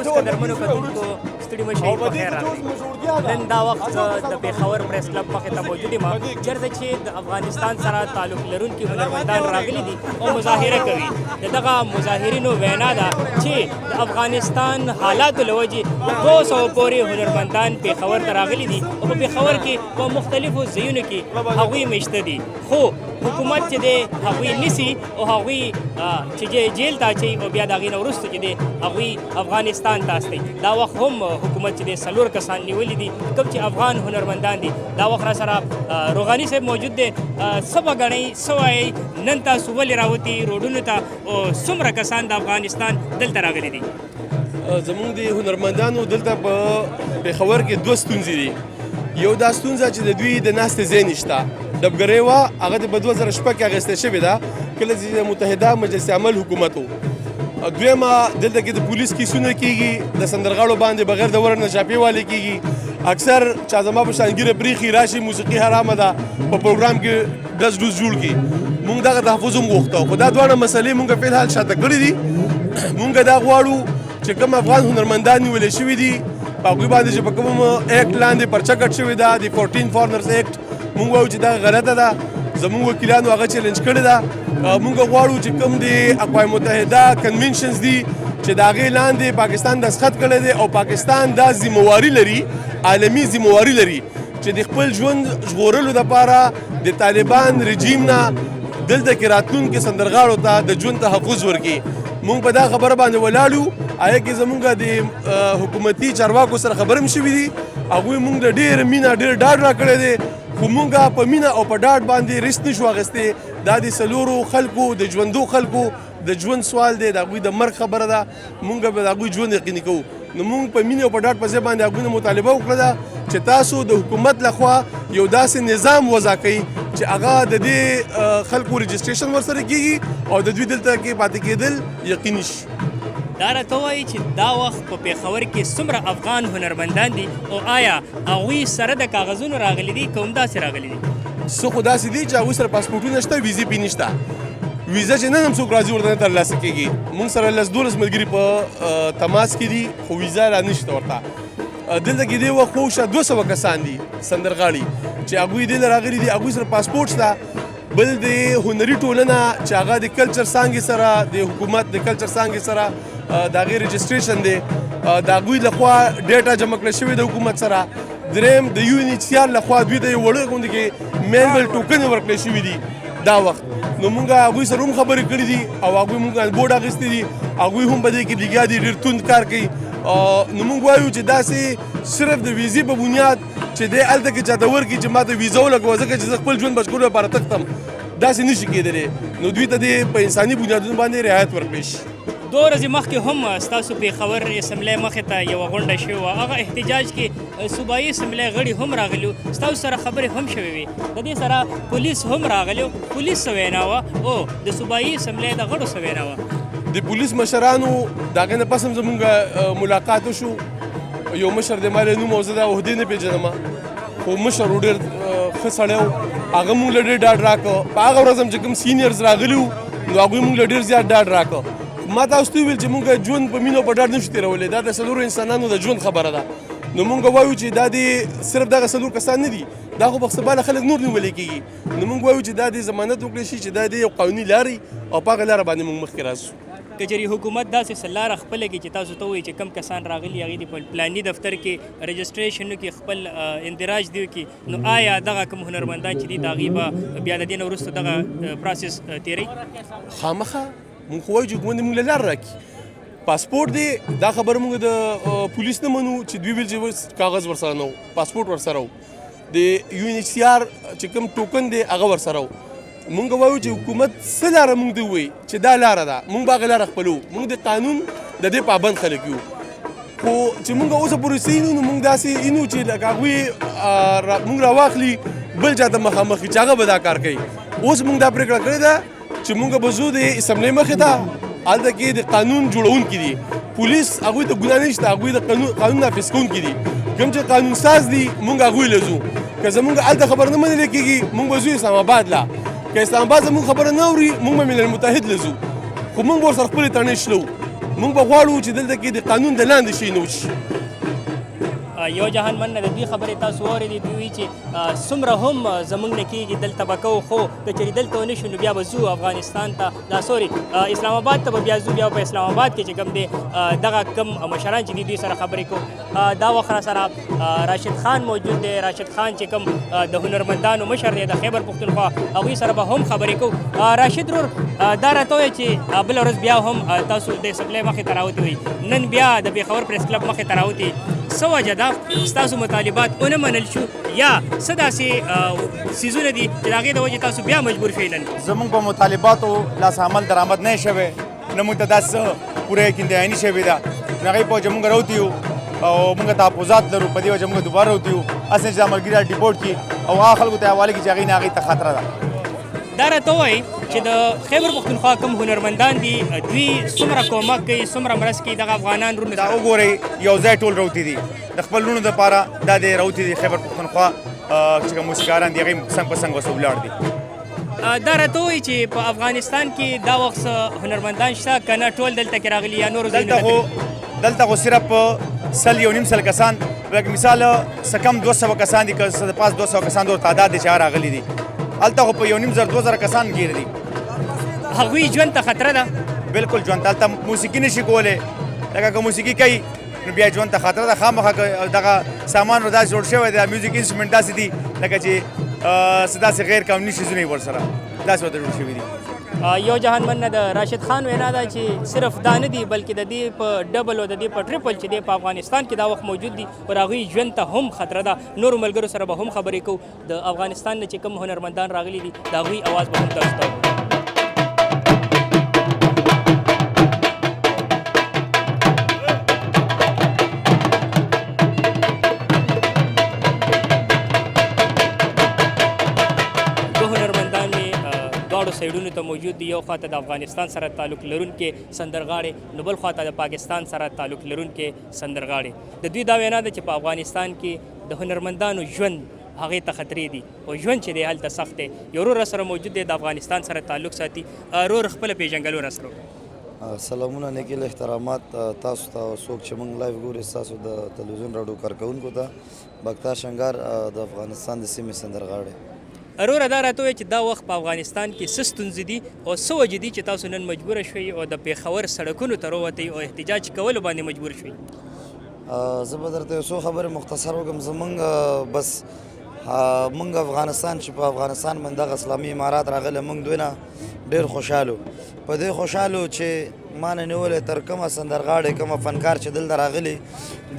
نیوز قدرمنو کتونکو، ستړي مه شئ، په خیر راغلئ. نن دا وخت زه د پېښور پریس کلب مخې ته موجود یم، چېرته چې د افغانستان سره تعلق لرونکي هنرمندان راغلي دي او مظاهره کوي. د دغه مظاهرینو وینا ده چې د افغانستان حالاتو له وجې 200 پورې هنرمندان پېښور ته راغلي دي او په پېښور کې په مختلفو ځایونو کې هغوی میشته دي، خو حکومت چې دی هغوی نیسي او هغوی چې جیل ته اچوي او بیا د هغې نه وروسته چې دی هغوی افغانستان ته استوي. دا وخت هم حکومت چې دی څلور کسان نیولي دي، کوم چې افغان هنرمندان دي. دا وخت را سره روغاني صاحب موجود دی. څه به ګڼئ، څه وایئ، نن تاسو ولې راوتي روډونو ته او څومره کسان د افغانستان دلته راغلي دي؟ زمونږ د هنرمندانو دلته په پېښور کې دوه ستونزې دي. یو دا ستونزه چې د دوی د ناستې ځای نشته. ډبګرۍ وه، هغه د په 2006 کې اخیستل شوې ده، کله چې د متحده مجلس عمل حکومت و. دویمه، دلته کې د پولیس کیسونه کیږي، د سندرغاړو باندې بغیر د ورن نه چاپې والې کیږي. اکثر چا زما په شان ږیره پرېښي راشي، موسیقي حرامه ده، په پروګرام کې ډز ډوز جوړ کړي. مونږ دغه تحفظ هم غوښته، خو دا دواړه مسلې مونږ فی الحال شاته کړې دي. مونږ دا غواړو چې کوم افغان هنرمندان نیول شوي دي، په هغوی باندې چې په کوم act لاندې پرچه کټ شوې ده، د 14 Foreigners Act، مونږ وایو چې دا غلطه ده. زمونږ وکیلانو هغه چیلنج کړې ده. مونږ غواړو چې کوم د اقوام متحده conventions دي چې د هغې لاندې پاکستان دستخط کړی دی او پاکستان دا ذمهواري لري، عالمي ذمهواري لري چې د خپل ژوند ژغورلو دپاره د طالبان رژیم نه دلته کې راتلونکي سندرغاړو ته د ژوند تحفظ ورکړي. مونږ په دا خبره باندې ولاړ یو. آیا کې زمونږ د حکومتي چارواکو سره خبرې هم شوې دي. هغوی مونږ له ډېره مینه، ډېر ډاډ راکړی دی، خو مونږ په مینه او په ډاډ باندې risk نشو اخیستی. دا د څلورو خلکو، د ژوندو خلکو د ژوند سوال دی، د هغوی د مرګ خبره ده. مونږ به د هغوی ژوند یقیني کوو، نو مونږ په مینه او په ډاډ په ځای باندې هغوی نه مطالبه وکړه چې تاسو د حکومت لخوا یو داسې نظام وضع کړئ چې هغه د دې خلکو registration ورسره کیږي او د دوی دلته کې پاتې کېدل یقیني شي. دا راته ووایي چې دا وخت په پېښور کې څومره افغان هنرمندان دي او آیا هغوی سره د کاغذونو راغلي دي که همداسې راغلي دي؟ څه خو داسې دي چې هغوی سره پاسپورټونه شته، ویزې پې نشته. ویزه چې نن هم څوک راځي، ورته نه ترلاسه کېږي. موږ سره لس دولس ملګري په تماس کې دي، خو ویزه لا نشته ورته. دلته کې دې وخت خو شا 200 کسان دي سندرغاړي چې هغوی دې له راغلي دي، هغوی سره پاسپورټ شته. بل د هنري ټولنه چې هغه د کلچر څانګې سره، د حکومت د کلچر څانګې سره د هغې registration دی، د هغوی لخوا data جمع کړل شوې د حکومت سره. دریم، د UNHCR لخوا دوی ته یو وړه غوندې کې manual token ورکړل شوي دي دا وخت. نو مونږ هغوی سره هم خبرې کړې دي او هغوی مونږ بورډ اخیستي دي. هغوی هم په دې کې لګیا دي، ډېر توند کار کوي. نو مونږ وایو چې داسې صرف د ویزې په بنیاد چې دی هلته کې چاته ورکړي چې ما ته ویزه ولګوه، ځکه چې زه خپل ژوند بچ کولو لپاره تښتم، داسې نشي کېدلی. نو دوی ته دې په انساني بنیادونو باندې رعایت ورکړی شي. 2 ورځې مخکې هم ستاسو پېښور اسمبلۍ مخې ته یوه غونډه شوې وه. هغه احتجاج کې صوبایي اسمبلۍ غړي هم راغلي وو، ستاسو سره خبرې هم شوې وې. د دې سره پولیس هم راغلی وو. پولیس څه وینا وه او د صوبایي اسمبلۍ د غړو څه وینا وه؟ د پولیس مشرانو د هغې نه پس هم زمونږ ملاقات وشو. یو مشر د ما له نوم او زه د عهدې نه پېژنم، خو مشر و، ډېر ښه سړی و. هغه مونږ له ډېر ډاډ راکړ. په هغه ورځ هم چې کوم seniors راغلي وو، نو هغوی مونږ له ډېر زیات ډاډ راکړ. ما تاسو ته وویل چې مونږ ژوند په مینه او په ډاډ نشو تېرولی. دا د څلورو انسانانو د ژوند خبره ده. نو مونږ وایو چې دا دې صرف دغه څلور کسان نه دي، دا خو به سبا له خلک نور نیول کېږي. نو مونږ وایو چې دا دې ضمانت وکړی شي چې دا دې یو قانوني لارې او په هغه لاره باندې مونږ مخکې راځو. که چېرې حکومت داسې څه لاره خپله کړي چې تاسو ته ووایي چې کم کسان راغلي، هغې دې په پلاني دفتر کې registration وکړي، خپل اندراج دې وکړي، نو آیا دغه کوم هنرمندان چې دي، د هغوی به بیا د دې نه وروسته دغه process تېروي؟ خامخا. مونږ خو وایو چې حکومت دې مونږ له لار راکړي، پاسپورټ دی. دا خبره مونږ د پولیس نه منو چې دوی ویل چې کاغذ ورسره نه و. پاسپورټ ورسره و، د UNHCR چې کوم ټوکن دی، هغه ورسره و. مونږ وایو چې حکومت څه لاره مونږ ته ووایي چې دا لاره ده، مونږ به هغه لاره خپلو. مونږ د قانون د دې پابند خلک یو، خو چې مونږ اوسه پورې څه اینو، نو مونږ داسې اینو چې لکه هغوی مونږ راواخلي بل چاته مخامخ چې هغه به دا کار کوي. اوس مونږ دا پرېکړه کړې ده چې مونږ به ځو د اسمبلۍ مخې ته. هلته کې د قانون جوړونکي دي. پولیس، هغوی ته ګناه نشته، هغوی د قانون نافذ کوونکي دي. کوم چې قانون ساز دي، مونږ هغوی له ځو. که زمونږ هلته خبره نه منل کېږي، مونږ به ځو اسلام آباد له. که اسلام آباد زمونږ خبره نه اوري، مونږ به ملل متحد له ځو، خو مونږ به ورسره خپلې تڼۍ شلوو. مونږ به غواړو چې دلته کې د قانون د لاندې شي نه وشي. یو جهان مننه د دوی خبرې تاسو واورېدې. دوی وایي چې څومره هم زمونږ نه کېږي دلته به کوو، خو که چېرې دلته ونه شو نو بیا به ځو افغانستان ته، دا sorry اسلام آباد ته به بیا ځو، بیا په اسلام آباد کې چې کوم دی دغه کوم مشران چې دي دوی سره خبرې کوو. دا وخت را سره راشد خان موجود دی. راشد خان چې کوم د هنرمندانو مشر دی د خیبر پښتونخوا، هغوی سره به هم خبرې کوو. راشد ورور، دا راته ووایه چې بله ورځ بیا هم تاسو د اسمبلۍ مخې ته راوتي وئ، نن بیا د پېښور پریس کلب مخې ته راوتي، څه وجه ده ستاسو مطالبات ونه منل شو یا څه داسې څیزونه دي چې د هغې د وجې تاسو بیا مجبور شئ نن؟ زمونږ په مطالباتو لاس عمل درآمد نه شوی، نه موږ ته داسې پوره یقین دهاني شوې ده، نو هغې په وجه موږ راوتي یو او موږ تحفظات لرو، په دې وجه موږ دوباره راوتي یو، هسې چې دا ملګري را deport کړي او هغه خلکو ته حواله کړي چې هغې نه هغې ته خطره ده. دا راته ووایئ چې د خیبر پښتونخوا کوم هنرمندان دي دوی څومره کومک کوي، څومره مرسته کوي دغه افغانان وروڼو دا سره؟ وګورئ یو ځای ټول راوتي دي د خپل وروڼو دپاره، دا دی راوتي دي خیبر پښتونخوا چې کوم موسیقاران دي هغې څنګ په څنګ ورسره ولاړ دي. دا راته ووایئ چې په افغانستان کې دا وخت څه هنرمندان شته که نه ټول دلته کې راغلي یا نورو ځایونو ته تللي؟ دلته خو صرف سل یو نیم سل کسان، لکه مثال څه کم 200 کسان دي، که څه د پاس 200 کسان دور تعداد دی چې هغه راغلي دي. هلته خو په یو نیم زر 2000 کسان ګیر دي. هغوی ژوند ته خطره ده؟ بالکل ژوند ته، هلته موسیقي نشي کولی، لکه که موسیقي کوي نو بیا ژوند ته خطره ده. خامخا که دغه سامان ور داسې جوړ شوی دی، music instrument داسې دي لکه چې څه داسې غیر قانوني شیزونه یې ورسره داسې ورته جوړ شوي دي. یو جهان مننه. د راشد خان وینا ده چې صرف دا نه دي بلکې د دې په double او د دې په triple چې دی په افغانستان کې دا وخت موجود دي پر هغوی ژوند ته هم خطره ده. نورو ملګرو سره به هم خبرې کوو. د افغانستان نه چې کوم هنرمندان راغلي دي د هغوی اواز به هم تاسو ته اورو. سایډونو ته موجود دي، یو خواته د افغانستان سره تعلق لرونکي سندرغاړي، نو بل خواته د پاکستان سره تعلق لرونکي سندرغاړي. د دوی دا وینا ده چې په افغانستان کې د هنرمندانو ژوند هغې ته خطرې دي او ژوند چې دی هلته سخت دی. یو ورور سره موجود دی د افغانستان سره تعلق ساتي. ورور خپله پېژندګلو راسره وکړه. سلامونه، نیکل احترامات تاسو ته او څوک چې موږ live ګوري ستاسو د تلویزیون راډیو کارکوونکو ته. بختار شنګار د افغانستان د سیمې سندرغاړی. وروره دا راته ووایه چې دا وخت په افغانستان کې څه ستونزې دي او څه وجې دي چې تاسو نن مجبور شوئ او د پېښور سړکونو ته راووتئ او احتجاج کولو باندې مجبور شوئ؟ زه به درته یو څو خبرې مختصر وکړم. زمونږ بس مونږ افغانستان چې په افغانستان باندې دغه اسلامي امارات راغلی، مونږ دوی نه ډېر خوشحال وو. په دې خوشحال وو چې ما نه نیولې تر کومه سندرغاړی کومه فنکار چې دلته راغلي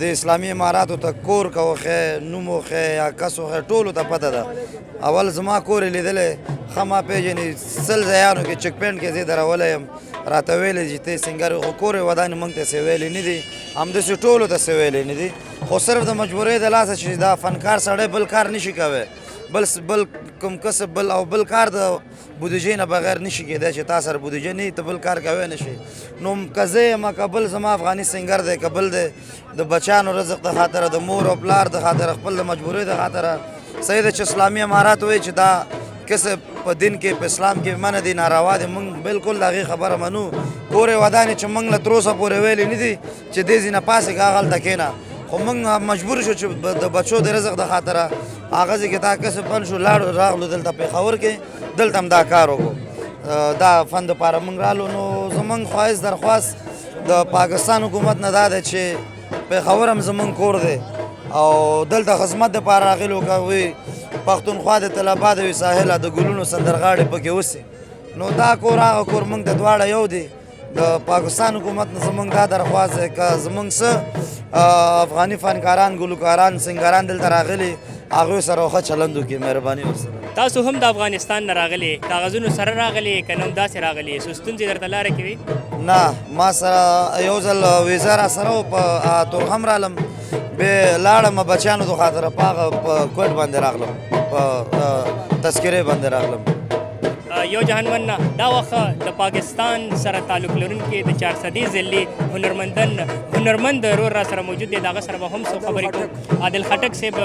د اسلامي اماراتو ته کور که وښیې، نوم وښیې یا کس وښیې، ټولو ته پته ده. اول زما کور یې لیدلی، ښه ما پېژني، 100 ځایانو کې check point کې زه درولی یم، راته ویلې چې ته singer یې، خو کور یې ودانې موږ ته څه ویلي نه دي، همداسې ټولو ته څه ویلي نه دي. خو صرف د مجبورۍ د لاسه چې دا فنکار سړی بل کار نشي کوی، بل کوم کسب بل او بل کار د بودیجې نه بغیر نشي کېدای چې تا سره بودیجه نه وي ته بل کار کوی نه شي. نو که زه یم که بل زما افغاني singer دی که بل دی، د بچیانو رزق د خاطره، د مور او پلار د خاطره، خپل د مجبورۍ د خاطره، صحیح ده چې اسلامي امارات وایي چې دا کسب په دین کې په اسلام کې منع دی، ناروا دی، موږ بالکل د هغې خبره منو. کور یې ودانې چې موږ له تر اوسه پورې ویلي نه دي چې دې ځای نه پاڅېږه هغه هلته کښېنه، خو موږ مجبور شو چې د بچو د رزق د خاطره هغه ځای کې دا کسب بند شو، لاړو راغلو دلته پېښور کې، دلته هم دا کار وکړو، دا فن دپاره موږ رالو. نو زموږ خواهش درخواست د پاکستان حکومت نه دا دی چې پېښور هم زموږ کور دی او دلته خدمت دپاره راغلو، که وي پښتونخوا د طلبا د وي ساحله د ګلونو سندرغاړې پکې اوسي، نو دا کور هغه کور موږ ته دواړه یو دی. د پاکستان حکومت نه زموږ دا درخواست دی که زموږ څه افغاني فنکاران، ګلوکاران، سنګران دلته راغلي هغوی سره ښه چلند وکړي، مهرباني ورسره. تاسو هم د افغانستان نه راغلي، کاغذونو سره راغلي که نه همداسې راغلي، څه ستونزې درته لاره کې وي؟ نه، ما سره یو ځل ویزه را سره وه، په تورخم رالم، بیا لاړم بچیانو د خاطره په هغه په کوټ باندې راغلم، په تذکرې باندې راغلم. یو جهان مننه. دا وخت د پاکستان سره تعلق لرونکي د چارسدې ضلعې هنرمند ورور را سره موجود دی، د هغه سره به هم څو خبرې کوو. عادل خټک صاحب،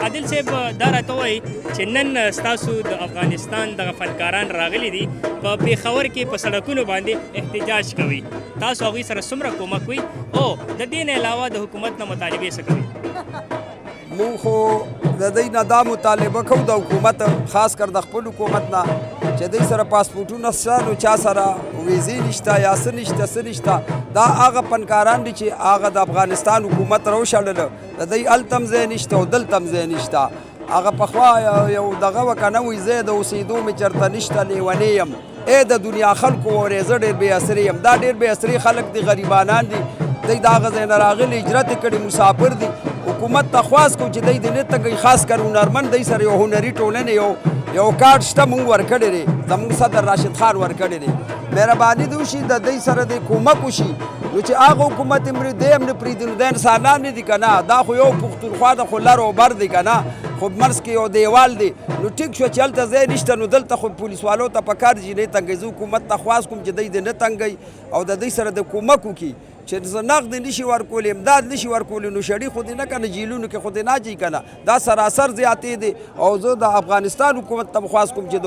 عادل صاحب، دا راته وایي چې نن ستاسو د افغانستان دغه فنکاران راغلي دي، په پېښور کې په سړکونو باندې احتجاج کوي، تاسو هغوی سره څومره کومک کوئ او د دې نه علاوه د حکومت نه مطالبې څه کوئ؟ مونږ خو د دوی نه دا مطالبه کوو، د حکومت، خاص کر د خپل حکومت نه، چې دوی سره پاسپورټونه شته نو چا سره ویزې نشته یا څه نشته، څه نشته. دا هغه فنکاران دي چې هغه د افغانستان حکومت راوشړل، د دوی هلته هم ځای نشته او دلته هم ځای نشته. هغه پخوا یو دغه وه که نه، وایي ځای د اوسېدو مې چېرته نشته، لیونی یم، ای د دنیا خلکو اورې، زه ډېر بې اسرې یم. دا ډېر بې اسرې خلک دي، غریبانان دي، دی د هغه ځای نه راغلي، هجرت یې کړی، مسافر دي. حکومت ته خواست کوو چې دی دې نه تنګوي، خاص کر هنرمند. دی سره یو هنري ټولنې یو کارت شته، مونږ ورکړی دی، زمونږ صدر راشد خان ورکړی دی. مهرباني دې وشي، د دوی سره دې کومک وشي، نو چې هغه حکومت یې مري، دی هم نه پرېږدي، نو دا انسانان نه دي که نه؟ دا خو یو پښتونخوا ده، خو لر او بر دی که نه، خو منځ کې یو دیوال دی. نو ټیک شو چې هلته ځای نشته، نو دلته خو پولیسوالو ته پکار دي چې نه تنګوي. زه حکومت ته خواست کوم چې دوی دې نه تنګوي او د دوی سره د کومک وکړي، چې زه نقد نشي ورکولی، امداد نشي ورکولی، نو شړي خو دې نه که نه، جیلونو کې خو دې نه اچوي که نه؟ دا سراسر زیاتې دی. او زه د افغانستان حکومت ته خواست کوم چې د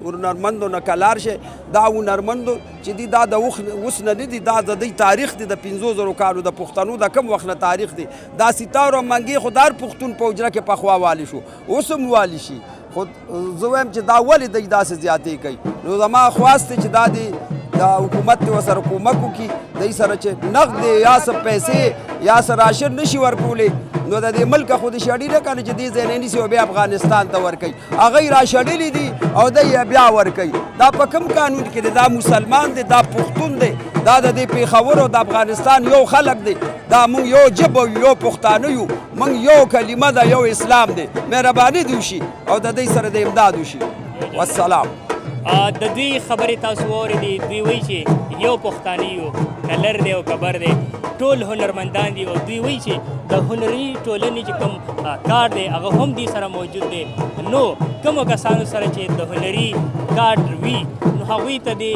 هنرمندو نه کلار شي. دا هنرمندو چې دي، دا د اوس نه نه دي، دا د دوی تاریخ دی، د 5000 کالو د پښتنو د کم وخت نه تاریخ دی. دا ستار او منګې خو د هر پښتون په حجره کې پخوا والی شو، اوس هم والی شي، خو زه وایم چې دا ولې دوی داسې زیاتې کوي؟ نو زما خواست دی چې دا دې د حکومت دې ورسره کومک وکړي، دوی سره چې نقد دی یا څه پیسې یا څه راشن نشي ورکولی، نو د دې ملک خو دې شړي نه که نه، چې دې ځای نه نیسي او بیا افغانستان ته ورکوي. هغه یې را شړلي دي او دی یې بیا ورکوي. دا په کوم قانون کې دی؟ دا مسلمان دی، دا پښتون دی، دا د دې پېښور او د افغانستان یو خلک دی. دا مونږ یو ژبه یو، یو پښتانه یو، مونږ یو کلمه ده، یو اسلام دی. مهرباني دې وشي او د دوی سره د امداد وشي. والسلام. د دوی خبرې تاسو واورېدې. دوی وایي چې یو پښتانه یو، که لر دی او که بر دی، ټول هنرمندان دي، او دوی وایي چې د هنري ټولنې چې کوم کار دی هغه هم دوی سره موجود دی. نو کومو کسانو سره چې د هنري کارت وي، نو هغوی ته دې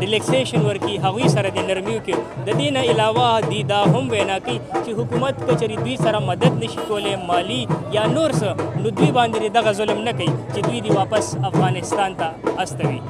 relaxation ورکړي، هغوی سره دې نرمي وکړي. د دې نه علاوه دوی دا هم وینا کوي چې حکومت که چېرې دوی سره مدد نشي کولی، مالی یا نور څه، نو دوی باندې دې دغه ظلم نه کوي چې دوی دې واپس افغانستان ته استوي.